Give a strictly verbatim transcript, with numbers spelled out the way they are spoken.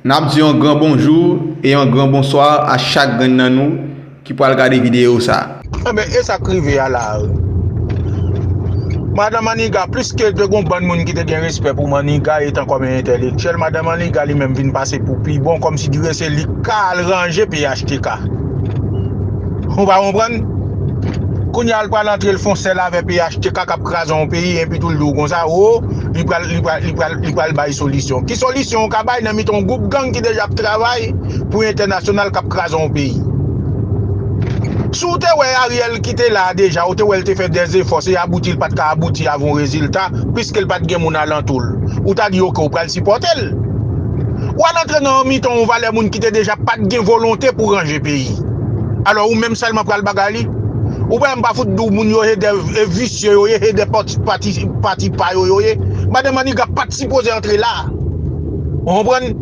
N ap di yon gran bonjou e yon gran bonswa a chak grenn nan nou ki pral gade videyo sa. Enben, e sa k rive a la a wi. Madan Maniga, pliske te gon bann moun ki te gen respè pou Maniga etan kòm yon entèlektyèl, Madan Maniga li menm vin pase pou pi bon, kòmsidire se li k ka al ranje P H T K. Ou pa konprann? Kounye a l pral antre l fè yon sèl avè P H T K k ap kraze yon peyi, epi tou l di w konsa, o, li pral, li pral, li pral, li pral bay solisyon. Ki solisyon ou ka bay nan mitan yon gwoup gang ki deja ap travay pou entènasyonal k ap kraze yon peyi? Si w te wè Ariel ki te la a deja, ou te wè l te fè dèzefò, se abouti l pa t ka abouti avè yon rezilta, piske l pa t gen moun alantou l, ou ta di, oke, ou pral sipòte l. W al antre nan mitan yon valè moun ki te deja pa t gen volonte pou ranje peyi. Alò, ou menm sèlman pral bagay li? Ou pa menm pa fout di w moun yo ye de e visye yo ye, e de pati, pati, pati pa yo yo ye. Madan Maniga pa t sipoze antre la. Ou konprann?